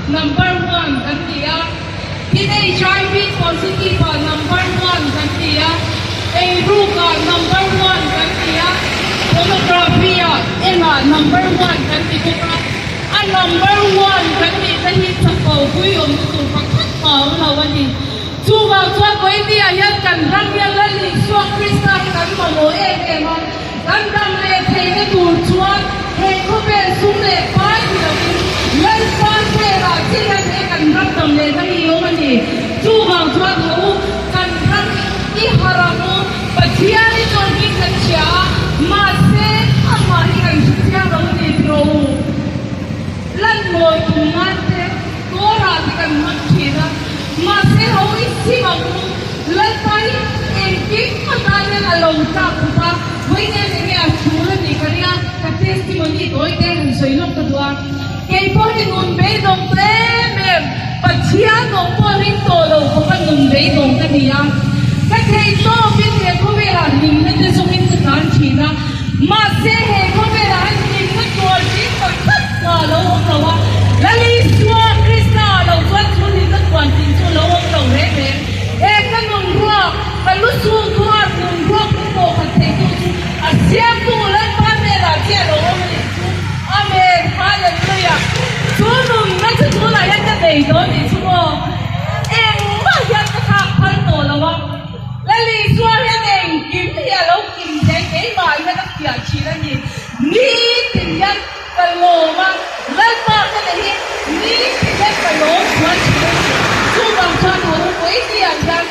Number one kan ni a, tin HIV positive ah number one kan ni a, eiruk ah number one kan ni a, pornography ah engah number one kan ni bawk a, a number one kan nih te hi chakko pui awmna tur pakhat mah a awm lo a ni. Chuvang chuan Vawiini ah hian kan ram hian Lal Isua Krista hi kan mamawh em em a, kan dam leh theihna tur chuan he khawvel sum leh pai ni lovin Lalpa hmelah chiah hian he kan ram dam lehna hi i awm a ni. Chuvang chuan haw u, kan ram i harh ang u, Pathian i chuan hming kan hria a, mahse amah hi kan hre chiang lo a ni tiraw u. Lan mawi tum nan te Torah te kan hmang thin a, mahse ho i sim ang u, Lalpa hi engkim atan hian a lo tlak khawp a, vawiin enge a tul a nih ka ring a, ka testimony tawi te han sawi lawk ka duh a, kei pawh hi nun beidawng ta em em, Pathian awm pawh ring tawh lo khawp a nun beidawng ka ni a, ka thei tawpin he khawvelah hlimna te zawngin ka tlan thin a, mahse he khawvelah hian hlimna tuar ding pakhat Hna lo awm lo a, Lal Isua Krista ah lo chuan chu nihna thuan tih chu lo awm lo reng reng. He ka nun ruak, ka lu chhung thuar nun ruak min pawh khat thei tu chu a siamtu Lalpa hmelah chiah lo awm a nih chu. Amen. Hallelujah. Chu nunna chu tunah hian ka nei dawn nih chu maw? Engmah hian ka thlak phal tawh lo a, Lal Isua hian engkim hi a lo kim thei keimah hian a fiah thin a ni. Nitin hian Ka lawm a, Lalpa ka nei hi ni ti hian ka lawm chuan thin a ni. Chuvang chuan ho vawitia hian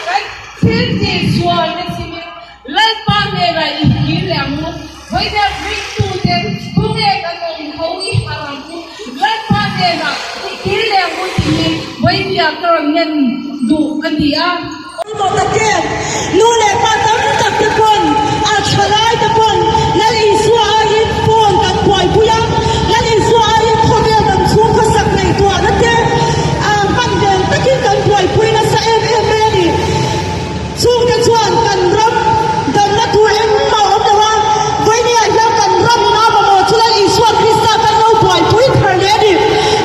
kan thil tih chhuan te chimin Lalpa hnenah i hlir leh ang u. Vawitia ringtute khawnge kan awm ho i harh ang u. Lalpa hnenah i hlir leh ang u tih hi vawitia ka rawn ngen duh a ni a. Pawimawh tak em? Nu leh pa tam tak te pawn, a thalai te pawn Lal Isua aiin phone kan buaipui a, Lal Isua aiin khawvel kan chhung khawsak ngaihtuahna te hman vel takin kan buaipui nasa em em mai a ni. Chungte chuan kan ram damna tur engmah a awm lo a, vawinia hian kan ram in a mamawh chu Lal Isua Krista kan lo buaipui thar leh a ni.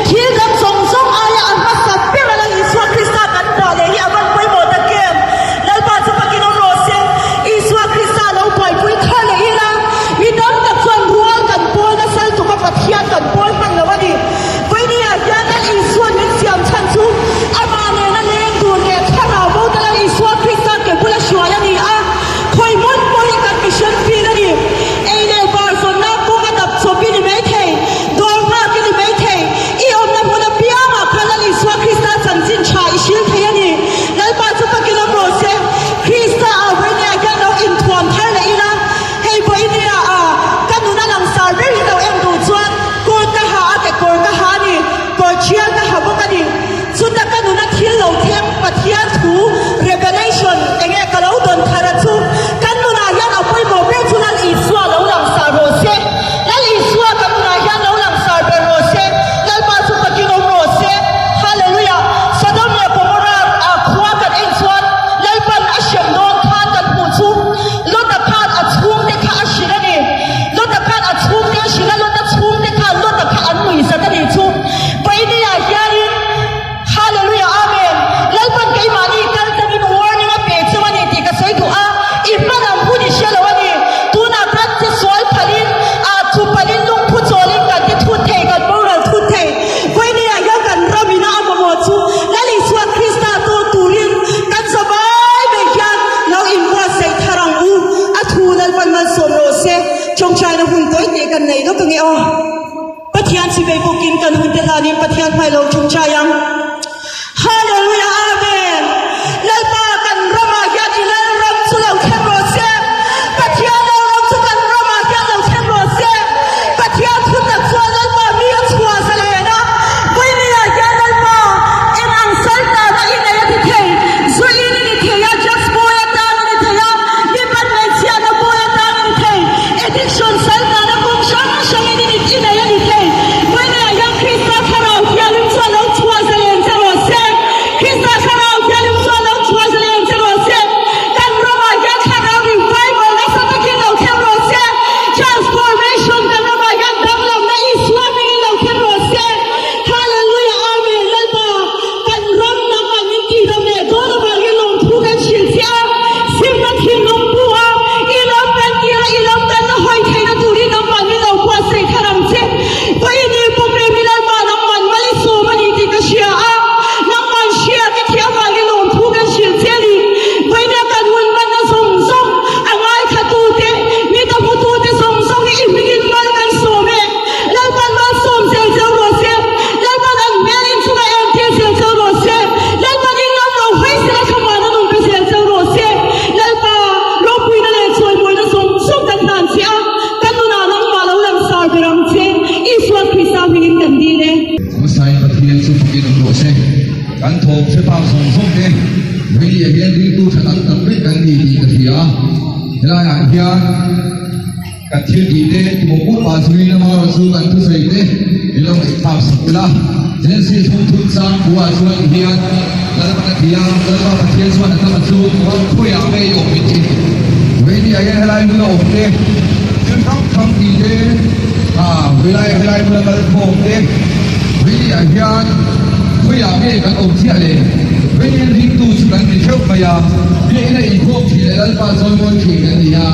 Thil dang zawng zawng aia a hmasa ber a Lal Isua Krista kan buah leh hi a van pawimawh tak em? Lalpa chu fakin awm rawh se. Isua Krista lo buaipui thar leh ila, mi tam tak chuan rual kan pawl nasa lutuk a, Pathian kan pawl hman lo a ni. Vawinia hian Lal Isua'n min siam chhan chu amah nena leng tur leh thlarau bo te Lal Isua Krista ke bula hruai a ni a, khawi hmun pawh hi kan mission field a ni. Ei leh bar zawnna kawng a dap chawp i ni maithei, dawr nghak i ni maithei, i awmna hmun apiangah khan Lal Isua Krista chanchin tha i hril thei a ni. Lalpa chu fakin awm rawh se. Krista ah vawinia hian lo inthuam thar leh ila, hei vawinia ah ka nun a langsar ber hi lo en duh chuan Kawr ka ha a, kekawr ka ha a ni, kawr thial ka ha bawk a ni. Chuta ka nuna thil lo thleng Pathian thu, revelation, enge ka lo dawn thar a chu kan nunah hian a pawimawh ber chu Lal Isua lo langsar rawh se. Lal Isua kan nunah hian lo langsar ber rawh se. Lalpa chu fakin awm rawh se. Hallelujah! Sodom leh Gomorrah ah khua kan en chuan Lalpan a hrem dawn khan kan hmuh chu Lota khan a chhungte kha a hrilh a ni. Lota khan a chhungte a hrilh a, Lota chhungte khan Lota kha an nuih zat a nih chu. Vawinia hianin Hallelujah Amen Lalpan keimahni kal tlangin warning a pe cheu a ni tih ka sawi duh a, i hmalam hun i hre lo a ni. Tunah khan che sual phalin, ah chu palin lungphu chawlin kan ti thut thei, kan boral thut thei. Vawinia hian kan ram ina a mamawh chu Lal Isua Krista tawn turin kan zavai mai hian lo inbuatsaih thar ang u. A thu Lalpan malsawm rawh se, tawngtaina hun tawi teh kan nei lawk ange aw. Pathian chi vei bawkin kan hun te hlanin Pathian hmai lo tawngtai ang. Hallelujah Amen. Lalpa kan ramah hian i Lalram chu lo thleng rawh se. Pathian Lalram chu kan ramah hian lo thleng rawh se. Pathian thu tak chuan Lalpa mi a chhuah zalen a, Vawinia hian Lalpa eng ang sal tana i nei a ti thei, zuiin i ni thei a, drugs bawi atan i ni thei a, mipat hmeichhiatna bawi atan i ni thei, addiction sal tana kawng hrang hrangin i ni i nei a ni thei. Vawinia hian Krista thlarau thianghlim chuan lo chhuah zalen. rawh se. Kan thawm hre phak zawng zawng te Vawini-ah hian ringtu tha tam tak vek kan ni tih ka hria a, helaiah hian kan thil tih te tumawh pawh pah chungin amaherawh chu kan thusawi te min lo ngaihthlak sak ila. Genesis hung thum chang buah chuan ti hian Lalpan a ti a, Lalpa Pathian chuan Adama chu ram khawiah ngei awm min ti. Vawini-ah hian helai hmuna awm te, thil hrang hrang tih te, helai helai hmuna kal khawm te, Vawini-ah hian khawiah nge kan awm chiah le? Vawini-in ringtu chu kan ti theuh mai a, biakina inkhawm thin leh Lalpa chawimawi thin kan ni a,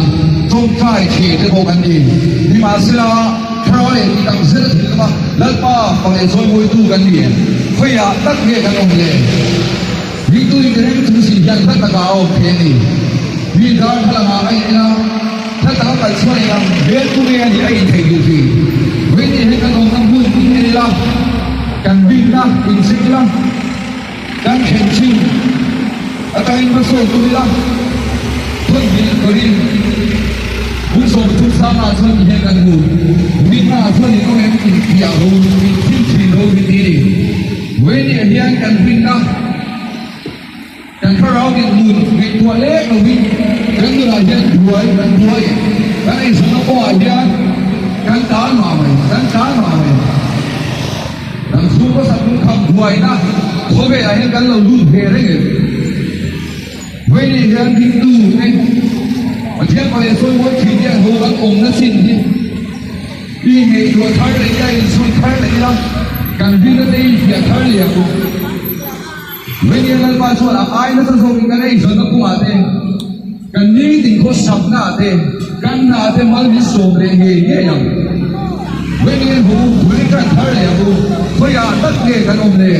tawngtai thin te pawh kan ni. Nimahsela, Thlarau leh tih tak zet a thil awm a, Lalpa fang leh chawimawitu kan ni em? Khawiah tak nge kan awm le? Ringtu in reng chung si hian hla takah a awm thei a ni. Mi dar thlalangah a in a, hla taka kal chhuah in ang hmel tu nge a nih a intheih duh thin. Vawiin hi kan awmna hmun in en ila, kan rinna in check ila, kan thlen chin atangin va sawi tum ila, thawn hmel turin hun 30 sangah chuan ti hian kan hmu. Rinna ah chuan in awm em infiah ro, inthim thin ro hi ti a ni. Vawiin hian kan rinna, kan thlarau dinhmun ngaihtuah lek lovin kan nunah hian buai kan buai, kan eizawnna pawhah hian kan tal mah mai, kan tal mah mai. Kan chhungkaw sakung kham buaina khawvelah hian kan lo lut ve reng em? Vawiin hian ringtu te Pathian pa leh sawi mawi thin hian ho kan awmna chin hi i ngaihtuah thar leh ila, insut thar leh ila, kan rinna te i fiah thar leh ang u. Vawiin hian Lalpa chuan a ai nasa zawkin kan eizawnna kawngah te, kan nitin khawsakna ah te, kan hna ah te mal min sawm leh ngei ngei ang. Vawiin hian ho bul kan thar leh ang u, khawiah tak nge kan awm le?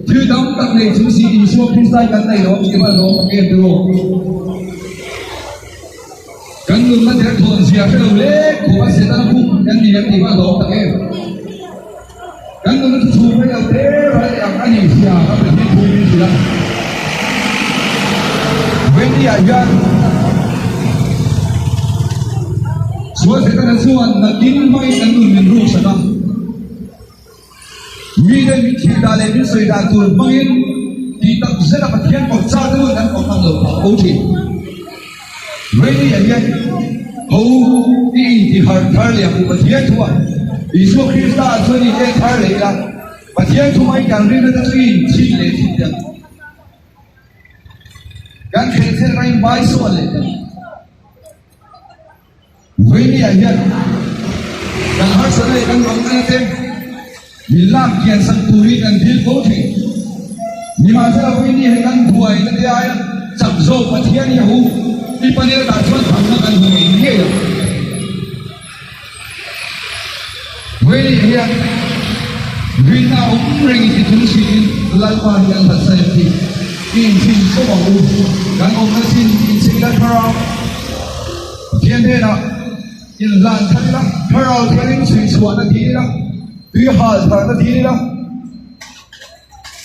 Thil dang tak nei chung si Isua Krista hi kan nei lo ang tih hman hlawm tak em tiraw? Kan nunna derthawn zia hre lo lek khawp a Setana bum kan ni ang tih hman hlawm tak em? Kan nunna chu chhum rei lo te ral leh ang a ni zia ka Pathian thu in min hrilh a. Wendy-ah hian sual Setana chuan nakin hmangin kan nun min ruksak a. Mite min thlir dan leh min sawi dan tur hmangin tih tak zet a Pathian kawt char te hun kan kawt hman lo phah fo thin. Rei-ah hian ho i intiharh thar leh ang u Pathian thu a Isua Krista ah chuan i en thar leh ila Pathian thu mai kan rinna te chu i inchhin leh thin teh ang. Kan khelh chet rain vai sawn leh teh ang. Vawinia hian kan harsatna leh kan mangnana te min lak kian sak turin kan dil fo thin. Nimahsela Vawinia hi kan buaina te aia chak zawk Pathian hi a hu. I panel tah chuan thamna kan hmu ngei ngei ang. Vawinia hian rinna awm reng in ti chung siin Lalpa hi an hlatsa em tih i inchhin fo ang u. Kan awmna chin inchhin la thar a. Pathian hnenah inhlan thar ila, thlarau thiangin chhui chhuahna dil ila, tui hal tharna dil ila,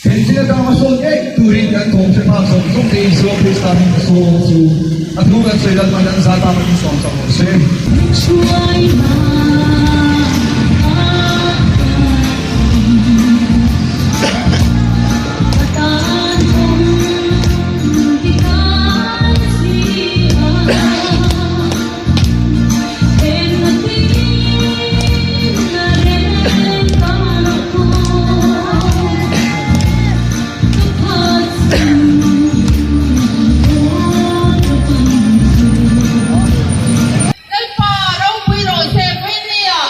thensina tanga sawn ngei turin kan thawm hre phak zawng zawng te Isua Krista hming ka sawm chu a thu kan sawi Lalpan an za ta kan sawm chak rawh se. Lalpa ropui rawh se Vawinia.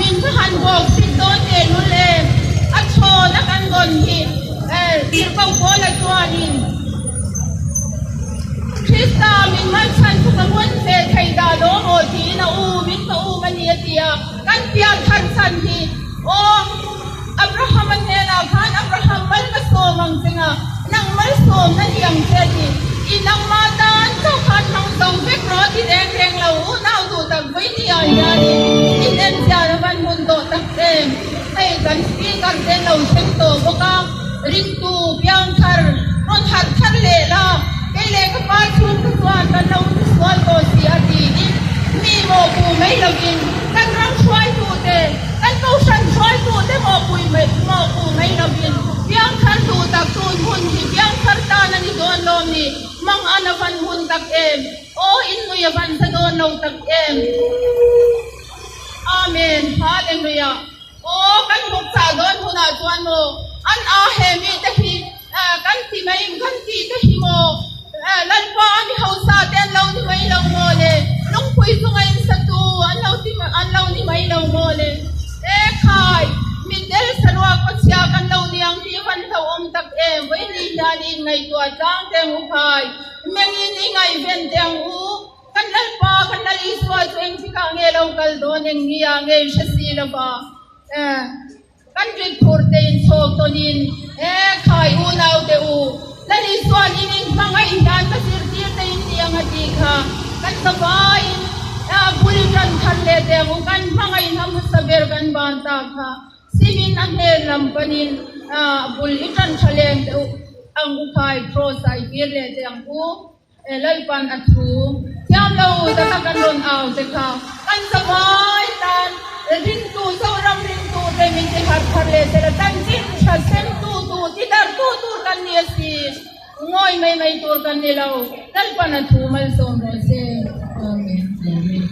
Min va han bawk sit dawn tehlul em? A chhawn a kan dawn hi Tirhkoh Paula chuanin Krista min malchhan chu ka ngun ve thei dah lo maw tiin a um in ka um a ni a ti a. Kan pian thar chhan hi aw Abraham-a hnenah khan Abraham mal ka sawm ang che nga, nang malsawm na ni ang che a ti. I nangmah tan chauh khan hmang zo vek rawh a ti reng reng lo. Unau duh tak vawinia hianin inenchian a van hun tawh tak em. Hei kan speaker te an lo thleng tawh bawk a, ringtu piangthar rawn harh thar leh la, kei leh ka pa chhungte chuan kan lo sual tawh si a tiin mi mawhpuh mai lovin kan ram hruaitute, kan kohhran hruaitute mawhpui mawhpuh mai lovin piangthar duh tak tun hun hi piangthar tan a ni dawn lawm ni? Mang an a van hun tak em? Aw in nui a van za dawn lo tak em? Amen Hallelujah Aw kan buk chah dawn hunah chuan maw an a he mi te hi kan ti mai kan tih te hi maw Lalpa mi hausa te an lo ni mai lo maw le lungpui chunga in satu an lo ti an lo ni mai lo maw le e khai mitdel saruak pachhia kan lo niang tih van hlauhawm tak em vawiini hian in ngaihtuah tlang teng u khai mengin i ngaihven teng u. Kan Lalpa, kan Lal Isua chu engtikah nge lo kal dawn eng nia nge in hre si lo va, eh, kan rit phur te in chhawk tawnin, eh, khai unau te u, Lal Isua'n in in hmangaih hian ka zirtir te in ni ang a tih kha, kan zavaiin, eh, bul tan thar leh teh ang u, kan hmangaih hnam hmasa ber kan ban ta kha, simin a hmel lam panin, eh, bul i tan tha leng teh u ang u khai, Kraws ah i kir leh teh ang u. E Lalpan a thu thiam lo taka kan rawn au te kha kan zavai tan ringtu Zoram ringtu te min ti harh thar leh zel a, chanchin tha sem tu tur ti darh tu tur kan ni a si, ngawi mai mai tur kan ni lo, Lalpan a thu malsawm rawh se. Amen. Amen.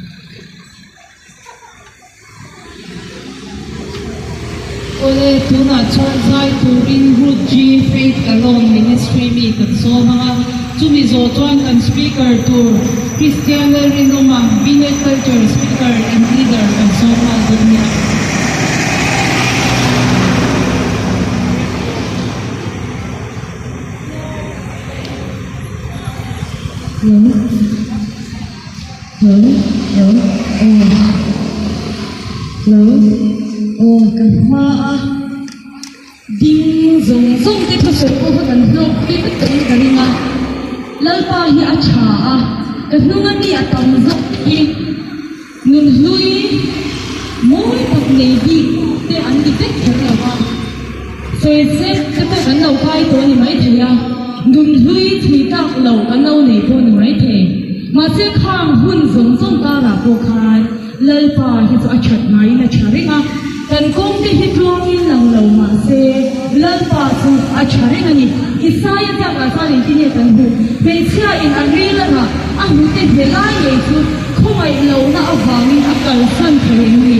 Awle, tunah chuan zai turin Ruth G. Faith Alone Ministry mi kan sawm ang a, chumi zawh chuan kan speaker tur Christian Lalrinawma, Vineyard Culture Speaker and Leader kan sawm nghal dawn nia. Hello. Hello hello aw hello aw kan hma a ding zawng zawng te thusawi pawh kha kan hlawk pui vek tawh in ka ring a Lalpa hi a tha a ka hnung a mi a tam zawk hi nunhlui mawi tak nei bik te an ni vek kher lo va sawi sek te pawh kan lo kai tawh a ni maithei a nunhlui chhui tak lo kan lo nei pawh a ni maithei. Mahse khang hun zawng zawng karah pawh khan Lalpa hi chu a that ngaiin a tha reng a, kan kawngte hi tluangin lang lo mahse Lalpa chu a tha reng a ni. Isaia ziakah chuan engtin nge kan hmuh? Hmeichhia in a ril a rah, a hnute hne lai ngei chu khawngaih lohna avangin a kalsan thei em ni?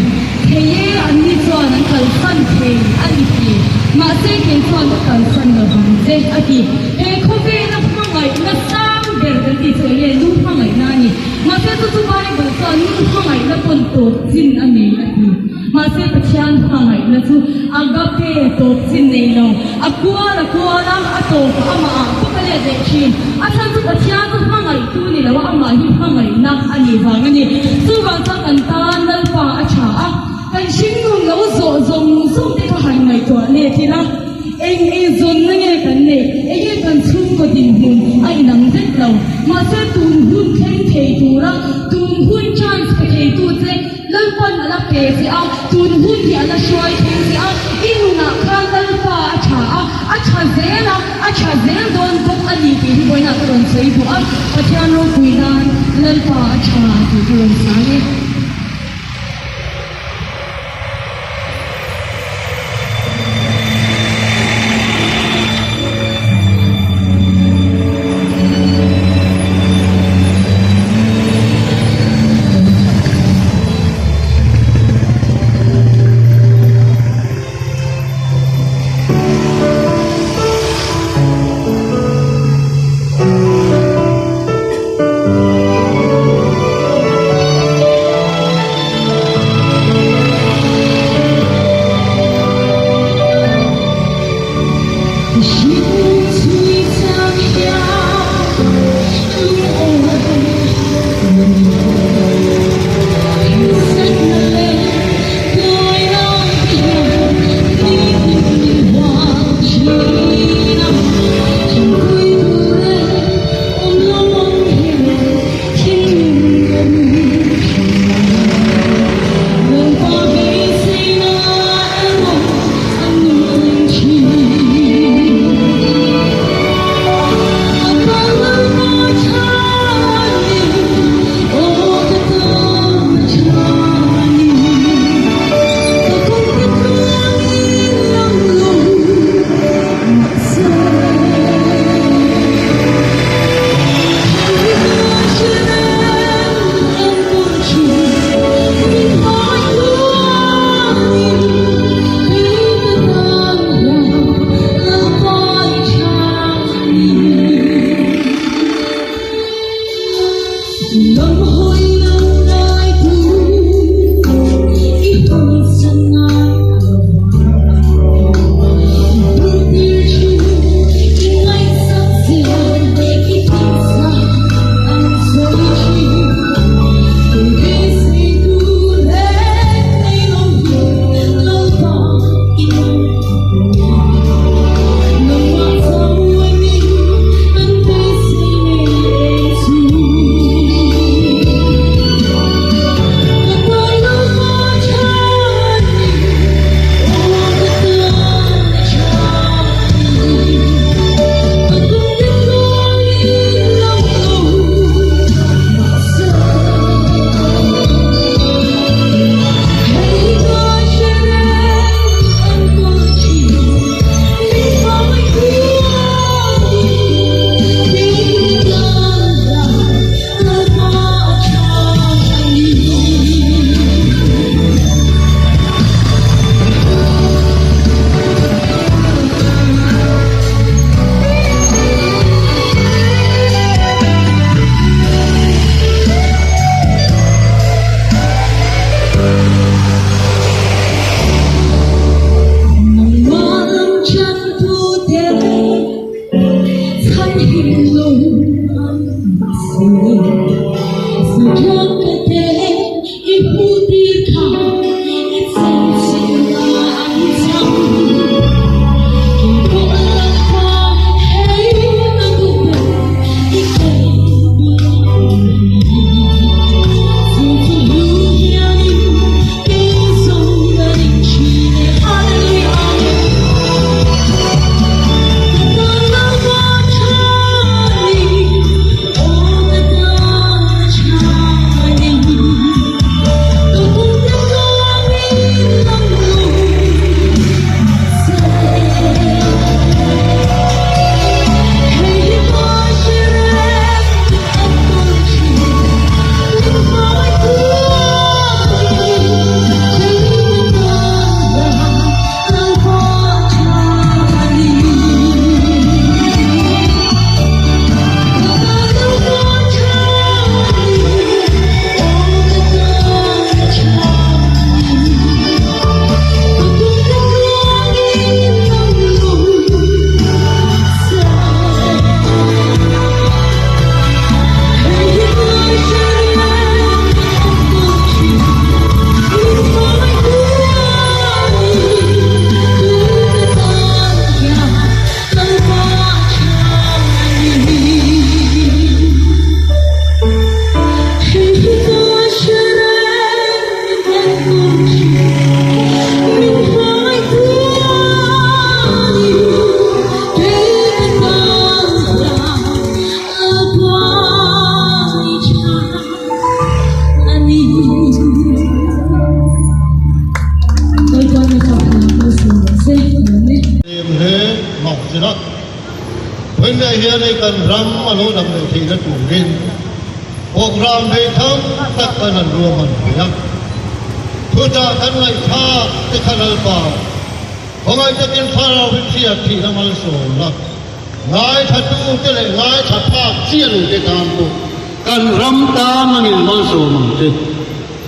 Thei e, anni chuan an kalsan thei a ni ti. Mahse kei chuan ka kalsan lo vang che a ti. He khawvela hmangaihna sang ber kan tih chu enge nu hmangaihna a ni. Mahse chu chu Bible chuan nu hmangaihna pawn tawp chin a nei a ti. Mahse Pathian hmangaihna chu agape tawp chin nei lo. A kual a kual a, a tawpah amah ah bawk a let leh thin. A chhan chu Pathian chu hmangaihtu ni lo a, amah hi hmangaihna a nih vang a ni. Chuvang chuan kan tan Lalpa a tha a, kan hringnun lo zawh zawng zawng te kha han ngaihtuah let ila. Eng eizawnna nge kan neih? Enge kan chhungkaw dinhmun a inang vek lo. Mahse tun hun thleng thei tura tun hun chance pe theitu che Lalpan a la pe che a, tun hun hi a la hruai thleng che a, i nunah khan Lalpa a tha a, a tha zel a, a tha zel dawn bawk a ni tih hi vawiinah ka rawn sawi duh a, Pathian ropui nan Lalpa a tha tih ka rawn sawi e. Lalpa na fak hna malsawm rawh se. Ka lawm e. Em hle mak zir a, vawiinah hian hei kan ram a lo dam leh theihna turin programme vei tham tak kan han ruahman thei a, chutah kan ngaihthlak te kha Lalpa khawngaih takin thlarau hi chhiat thihna malsawm la, ngaithlatute leh ngaithla phak chiah lo te tan pawh kan ram tan angin malsawm ang che.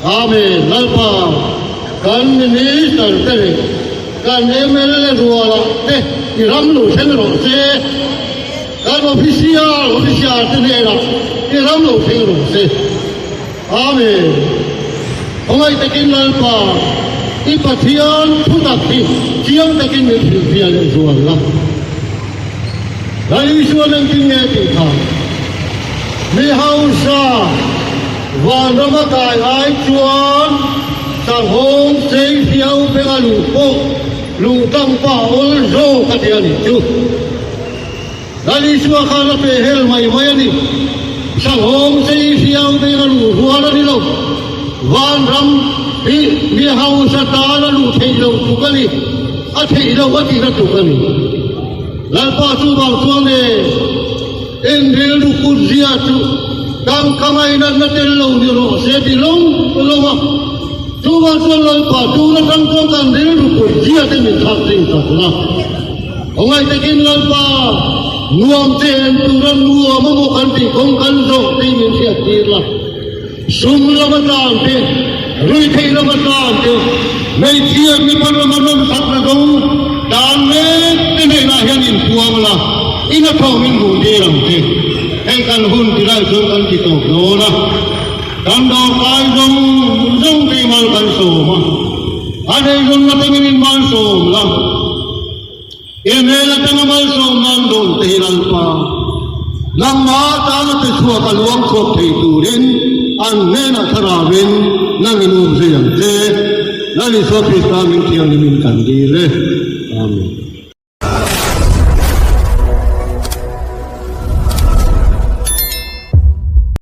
Amen. Lalpa, kan Minister te leh kan mla rualah te i ram lo thleng rawh se. Kan official officer te hnenah i ram lo thleng rawh se. Amen. Khawngaih takin Lalpa, i Pathian thutak hi chiang takin min hrilhfiah leh zual la. Lal Isuan engtin nge tih kha? Mi hausa vanram a kai ai chuan sanghawng sei hriau benga luh pawh luh tang pah awl zawk a ti a nih chu. Lal Isua khan a pe hel mai mai a ni. Sanghawng sei hriau benga luh rual a ni lo. Vanram hi mi hausa tan a luh theih loh tluk a ni. A theih loh a tihna tluk a ni. Lalpa chu vang chuan e, eng rilru kut zia chu tangka ngainatna tel lo ni rawh se ti lawng lawng a. Chu vang chuan Lalpa tun atang chuan kan rilru kut zia te min thlak zing tak la. Khawngaih takin Lalpa nuam che en tura nuam a maw kan tih kawng kan zawh tih min hriat tir la. Sum lama tlan te, ruihtheih lama tlan te, hmeichhia mipa lama nawmsakna zo dan mek te hnenah hian inpuang la, ina thawk min hmuh tir ang che. Hei kan hun ti lai chuan kan ti tawp dawn a, kan dawrkai zawng zawng te mal kan sawm a, a eizawnna te min inmalsawm la. He hmel atanga malsawm nan dawn te hi Lalpa, nangmah atana pe chhuak a luang chhuak thei turin an hnenah thlarauin nang in um zui ang che. Lal Isua Krista min thianghlimin kan dil e. Amen.